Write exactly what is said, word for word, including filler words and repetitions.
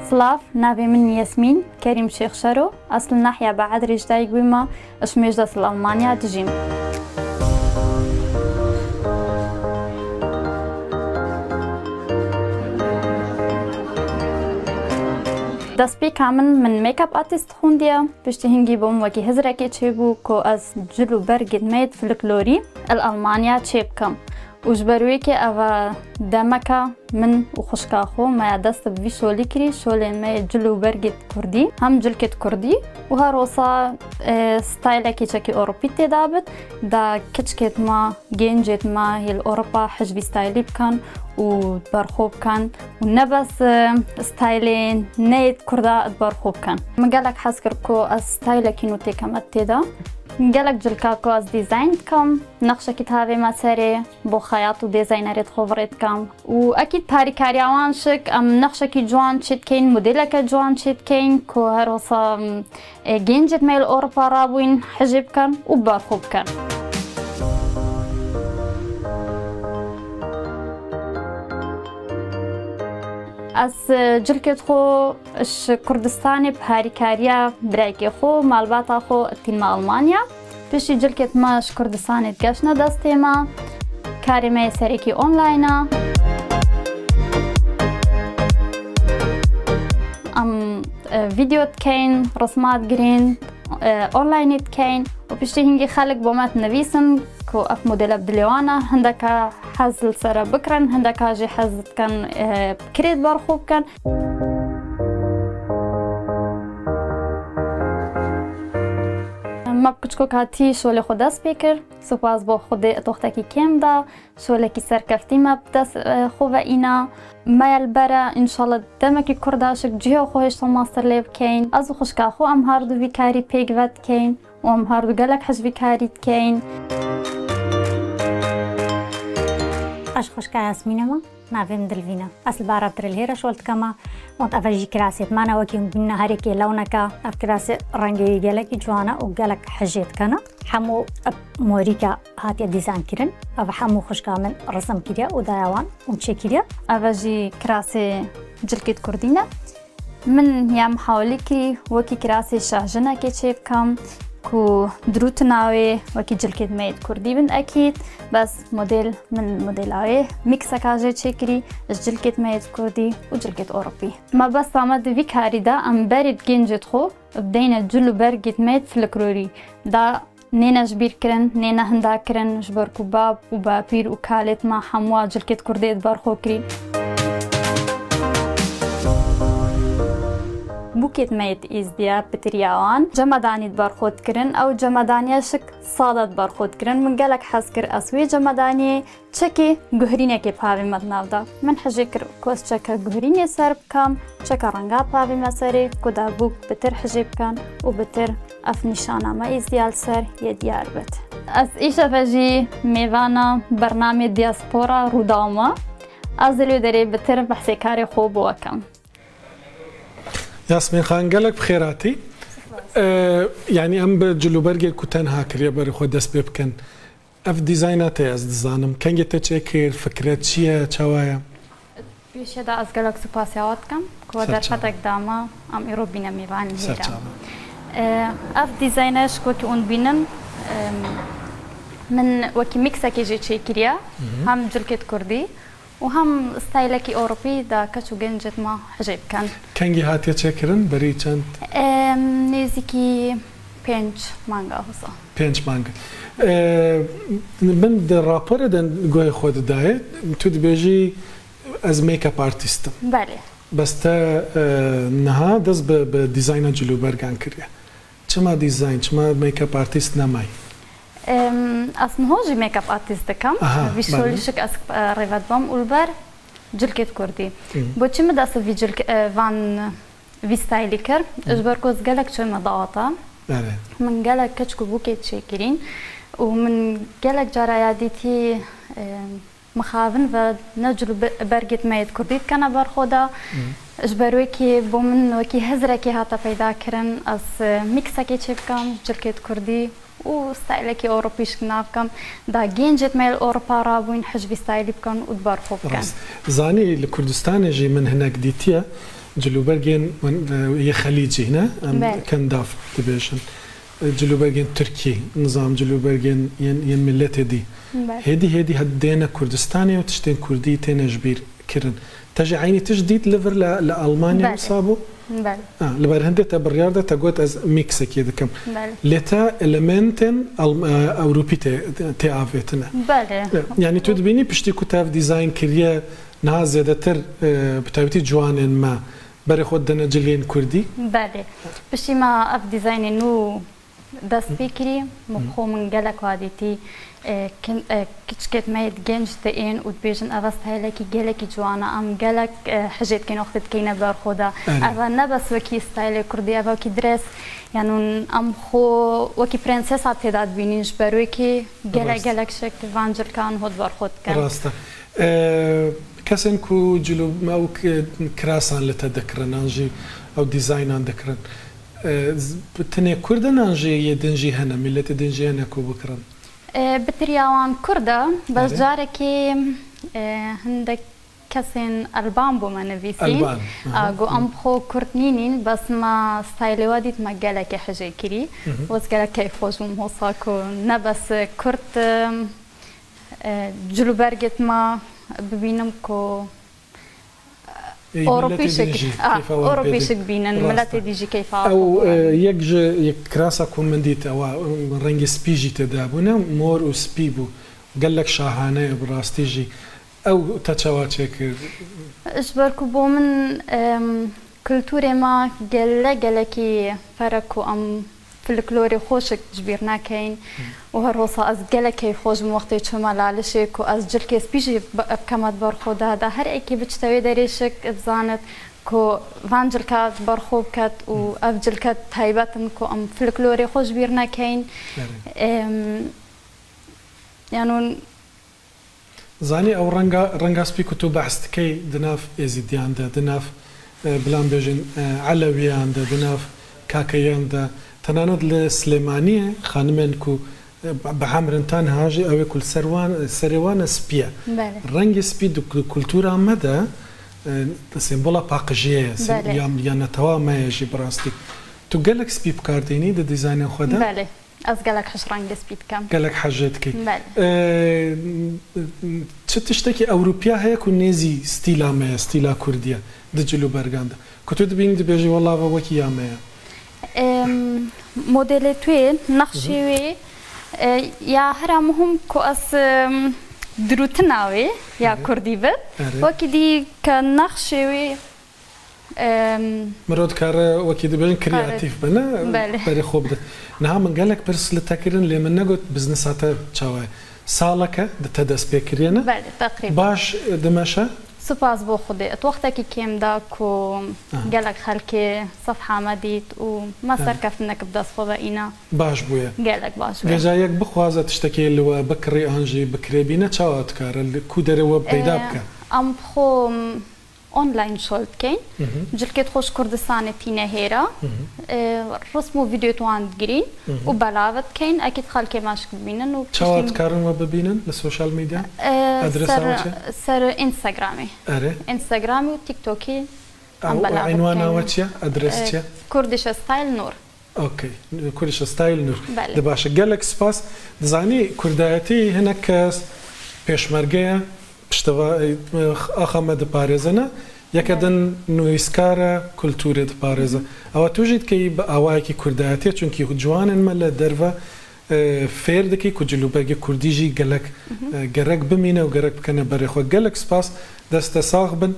Silav, navê min Yasmîn Kerîm Şêxşero, ez li nahya Baedrê ji dayik bûme, ji mêj de li Almanya dijîm. Destpêka min, min make-up artist xwindiye, piştî hingî bûm wekî hizrekê çêbû ku ez cil û bergên me yê folklorî li Almanya çêbikim. Û ji ber wê ke ev e demeke min û xwişka xwe me ya dest bi vî şolî kirî, şolên me yê cil û bergê kurdî, hem cilkê kurdî û her wisa, e, staylekî çekî Ewropî tê de bit, da kiçkêt me, gencêt me yê li Ewropa hej vî staylî bikin û berxwe bikin û ne bes, e, staylên ne yê kurda di berxwe bikin. Min gelek hez kir ku ez staylekî nû têkeme tê de. Gelek cilka ku ez dîzayn dikim, nexşekî tavê me serê, bo xeyat û dîzaynerê dixwe virê dikim. Û ekîd parîkariya wan şik, em nexşekî ciwan çêdikeyn, modêleke ciwan çêdikeyn, ku her wisa, em, e, gencêt me li Ewropa rabûyn, hijê bikin û berxwe bikin. Ez, e, cilkê xwe ji Kurdistanê bi harîkariya birayekê xwe, malbata xwe tînme Almanya. Piştî cilkêt me ji Kurdistanê digeşne destê me. Karê me yê serekî online e. Em, e, vîdeo dikeyn, risma digirîn, e, online dikeyn û piştî hingî xelk bo me dinivîsin ku ev model ev dilê wan e, hindeka hez li ser e bikirin, hindeka jî hez dikin, e, kirêt berxwe bikin. Me bi kiçikok hatî şolê xwe dest pê kir. Spas bo Xwedê di wextekî kêm de şolekî serkeftî me bi dest, e, xwe ve îna. Me ye li ber e, înşallah demekî kurt de şik cihê xwe hêşta master lê bikeyn. Ez û xwişka xwe em her du vî karî pêk ve dikeyn û em her du gelek hej vî karî dikeyn. Ez xwişka Yasmîn im. Navê min Dilvîn e. Ez li Barev Dirêlhêre şol dikeme. Û ev jî kirasê me ne, wekî hûn bînine herêkê lewneke. Ev kirasê rengê wî gelekî ciwan e û gelek hijê dikene. Hemû ev morîke hatiye dîzayn kirin. Ev hemû xwişka min resim kiriye û daya wan û çêkiriye. Ev jî kirasê cilkê kurdî ne. Min ya mihawilî kirî wekî kirasê şahjinekê çêbikim ku dirûtina wê wekî cilkêt me yêt kurdî bin ekîd, bes model min modela wê mîkseka jê çêkirî ji cilkêt me yêt kurdî û cilkêt Ewropî. Mebesta me di vî karî de em berê di gencêt xwe bideyne cil û bergêt me yêt filikrorî da nêne ji bîr kirin, nêne hinda kirin, ji ber ku bab û bapîr û kalêt me hemûa cilkêt kurdê di ber xwe kirîn. Bûkêt me yêt îzdiya pitiriya wan, cemedanî di ber xwe dikirin, ew cemedaniya şik sade di ber xwe dikirin. Min gelek hez kir ez wê cemedaniyê çekê guhrînekê pavê me di nav de. Min hejê kir ku ez çeke guhrînê ser bikim, çeka renga pavê me serê, ku da bûk bitir hijê bikin û bitir ev nîşana me îzdiya li ser yê diyar bit. Ez îşev e jî mêvana bernamê Diaspora Rûdawma. Ez li wê derê bitir behsê karê xwe bo ekim. Yasmîn Xan, gelek bi xêr hatî. Ee, yanî em bi cilûbergê ku tenha kiriye berê xwe dest pê bikin. Ev dîzayna te ez dizanim. Kengê te çêkir, fikret çi ye, çawa ye? Pêşê de ez gelek spasiya we dikim, ku we Ser çava. derfetek dama, em îro bîne mêvanê Ser hêra. çava. Ee, ev dîzayna ji ku wekî hûn bînin, em, min wekî mîksekê jê çêkiriye, Mhm. hem cilkêt kurdî û hem staylekî Ewropî da keç û gencêt me hijê bikin. Kengî hatiye çêkirin, berî çend? Em, nêzîkî pênc manga hoza. Pênc manga. Ee, min di raporê de guhê xwe didayê, tu dibêjî ez make-up artist im. Belê. Bes te, e, niha dest bi, bi dîzayna cilûbergan kiriye. Çima dîzayn, çima make-up artist nemayî? Em, ez niho jî make-up artist dikim. Aha, Vî belê. şolî şik ez, e, rêve dibam û li ber cilkêt kurdî. Hı. Bo çi min dest vî cilk, e, van vî staylî kir? Hı. Ji ber ku ez gelek çûme dawata. Belê. Min gelek keç û bûkê çêkirîn û min gelek cara ya dîtî, e, mixabin ve ne cil be-, bergêt me yêt kurdî dikene ber xwe de. Hı. Ji ber wê kê bo min wekî hizrekê hate peyda kirin, ez, e, mîksekê çêbikim, cilkêt kurdî û staylekî Ewropî şikna bikim. Da gencêt me li Ewropa rabûyn, hej vî staylî bikin û di ber xwe bikin. Rast. Zanî li Kurdistanê jî min hinek dîtiye. Cilûbergên wen-, e, yê Xelîcî ne? Em Belê. Kendav dibêjin. E, cilûbergên Tirkî, nizam cilûbergên yên, yên miletê dî. Belê. Hêdî hêdî het-, dêne Kurdistanê û tiştên Kurdî têne ji bîr kirin. Te jî eynî tişt dît li vir li, li Almanya Belê. Wisa bû? Belê. Ha, li ber hindê te biryar de te got ez mîksekê dikim. Belê. Lê te elementên Alm-, e, Ewropî tê, tê avêtine. Belê. E, yanî tu dibînî piştî ku te ev dîzayn kiriye, niha zêdetir, e, bi taybetî ciwanên me berê xwe didine cilgên Kurdî? Belê. Piştî me ev dîzaynê nû dest pê kirî, min bi xwe min gelek wa dîtî, e, kin-, e, kiçikêt me yê genc diên û dibêjin, eva stayelekî gelekî ciwan e, em gelek, e, hijê dikên wextê dikeyne ber xwe de. Erê. Eva ne bes wekî stayelê Kurdî, eva wekî dres, yanûn em xwe wekî prensesa tê de dibînin, ji ber wê kê gelek Rast. Gelek şik van cilkan hot ber xwe dikin. Rast e. E, kesên ku cilû-, ew k-, kirasan li te dikirin, an jî ew dîzaynan dikirin, e, z-, bi tenê Kurd in an jî yê din jî hene, miletê din jî hene ku bikirin? E, bi tiriya wan Kurd e, bes Erê. Carekê, e, hindek kesên Elban bo me nivîsîn. Elban, aha. A, got, em xwe Kurd nînîn, bes me stayelê we dît, me gelekê hijê kirî. Hı hı. Wez gelek keyfxweş bûm, hosa ku ne bes Kurd, e, e, cilûbergêt me bibînim ku Ê, Ewropî miletê din şik, jî a, keyfa wan Ewropî pê şik bînin, Rast e. Miletê dî jî keyfa Ew, xwe e, bînin. Yek ji, yek kirasa ku min dît, ewa, rengê spî jî tê de bûne, mor û spî bû. Gelek şahane ye bi rastî jî. Ew te çawa çêkir? Ji ber ku bo min, em, kulturê me gele-, gelekî ferq ku em folklorê xwe şik ji bîr nekeyin. Hı. Û her hosa ez gelek keyfxweş bûm wextê çûme Lalişê ku ez cilkê spî jî bi-, bikeme di ber xwe de. Da her êkî biçite wê derê şik bizanit ku van cilka di ber xwe biket û Hı. Ev cilke taybet in ku em folklorê xwe ji bîr nekeyin. Erê. Em, yanûn Zanî ew renga, renga spî ku tu behs dikey di nav Êzîdiyan de, di nav, e, bilan bêjin, e, Elewiyan de, di nav Kakeyan de, tenanet li Silêmaniyê xanimên ku, e, bi hemrin tan ha jî ew ê ku li ser wan, serê wan e spî ye. Belê. Rengê spî di ku-, kultura me de, e, sembola paqijiyê ye, sem-, Belê. Ya, ya netewa me ye jî bi rastî. Tu gelek spî bi kar tînî di dîzaynên xwe de? Belê. Ez gelek hej rengê spî dikim. Gelek hejê dikî. Belê. Ee, çi tiştekî Ewropiya heye ku nêzî stîla me ye, stîla Kurdî ye, di cil û bergan de? Ku tu dibînî dibêjî, "Wela ve wekî ya me ye." Em, modelê tu yê, nexşê Hı hı. wê, e, ya hera muhim ku ez, em, dirûtina wê ya Erê. Kurdî bit. Erê. Wekî dî ke nexşê wê Em, Mirov dikare wekî dibêjin kreatîf be, ne? Belê. Berê xwe bide. Niha min gelek pirs li te kirin, lê min negot biznesa te çawa ye. Salek e di te dest pê kiriye, ne? Belê, teqrîben. Baş dimeşe? Spas bo Xwedê. Di wextekî kêm de ku Aha. gelek xelkê sefha me dît û me Aha. serkeftinek bi dest xwe ve îna. Baş bûye. Gelek baş bûye. Vêca yek bixwaze tiştekê li we bikirî an jî bi kirê bîne, çawa dikare? Li ku derê we peyda Ee, bike? Em bi xwe online şol dikeyn. Hı hı. Cilkêt xwe ji Kurdistanê tîne hêra. Hı hı. E, rism û vîdeoyêt wan digirîn Hı hı. û belave dikeyn. Ekîd xelkê me şik bibînin û Çawa piştî dikarin we bibînin li sosyal medya? E, Adresa ser, we çi? Ser Instagramê. Erê. Instagramê û TikTokê Ew em belave û dikeyn. Înwana we çi ye? Adres E, çi ye? Kurdische Style Nur. Okey. Kurdish Style Nur. Belê. Di baş e. Gelek spas. Dizanî, kurdayetî hinek kes pêşmerge ye, pişteva-, axa me diparêzine. Yeke Belê. din nivîskar e, kulturê diparêze. Hı hı. Ewa tu jî dikeyî bi awayekî kurdayetê, çunkî ciwanên me li derve, e, fêr dikî ku cilûbergê kurdî jî gelek, Hı hı. e, gerek bimîne û gerek bikene berê xwe. Gelek spas, dest te sax bin.